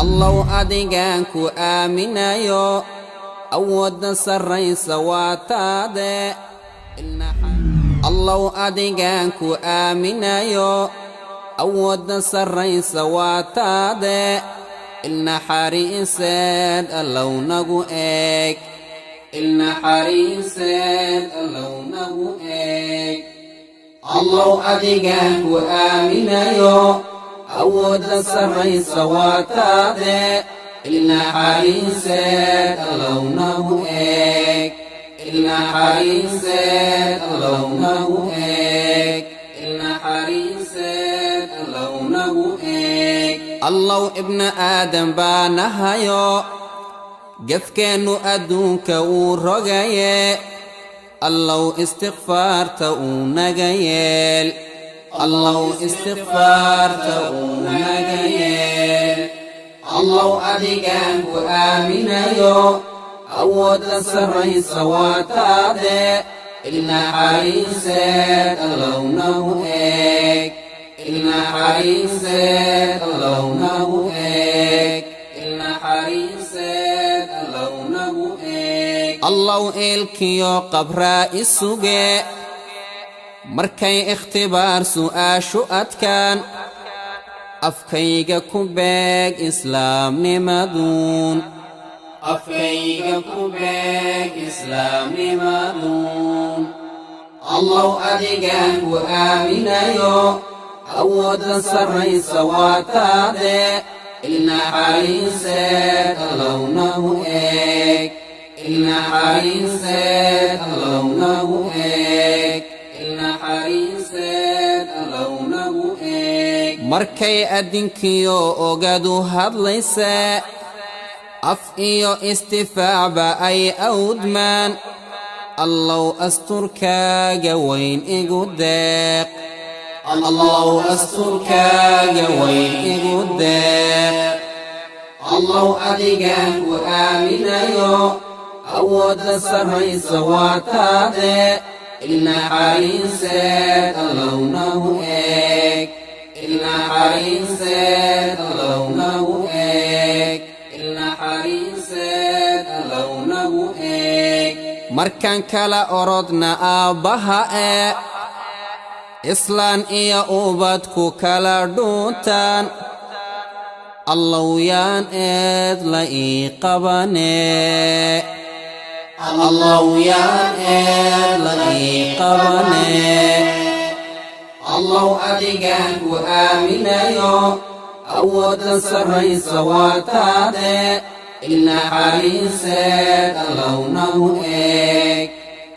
Allow adigaan ku aaminayo, awoodda sarraysa waa taade. Allow adigaan ku aaminayo, awoodda sarraysa waa taade. Ilnaxariiseed Allow nagu eeg, ilnaxariiseed Allow nagu eeg. Allow adigaan ku aaminayo, awoodda sarraysa waa taade. Ilnaxariiseed Allow nagu eeg, ilnaxariiseed Allow nagu eeg, ilnaxariiseed Allow nagu eeg. Allow ibna aadan baa nahayo, gefkeennu adduunka uu rogaye. Allow istikfaarta uu naga yeel, Allow istikfaarta uu naga yeel. Allow adigaan ku aaminayo, awoodda sarraysa waa taade. Ilnaxariiseed Allow nagu eeg, ilnaxariiseed Allow nagu eeg, ilnaxariiseed Allow nagu eeg. Allow eelkiyo qabraa isuge, markay ikhtibaar su'aashu adkaan, afkayga ku beeg islaamnimaduun, afkayga ku beeg islaamnimaduun. Allow adigaan ku aaminayo, awoodda sarraysa waa taade. Ilnaxariiseed Allow nagu eeg, ilnaxariiseed Allow nagu eeg, ilnaxariiseed Allow nagu eeg. Markay addinkiyo ogadu hadlaysaa, af iyo istifaacba ay awdmaan, Allow asturkaaga weyn igu deeq, Allow asturkaaga weyn igu deeq. Allow adigaan ku aaminayo, awoodda sarraysa waa taade. Ilnaxariiseed Allow nagu eeg, ilnaxariiseed Allow nagu eeg, ilnaxariiseed Allow nagu eeg. Markaan kala orodna aabbaha ee islaan iyo ubadku kala dhuuntaan, Allow yaan eed la ii qabanee, Allow yaan eed la ii qabanee. Allow adigaan ku aaminayo, awoodda sarraysa waa taade. Ilnaxariiseed Allow nagu eeg,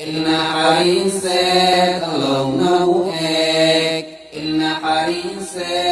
ilnaxariiseed Allow nagu eeg, ilnaxariiseed.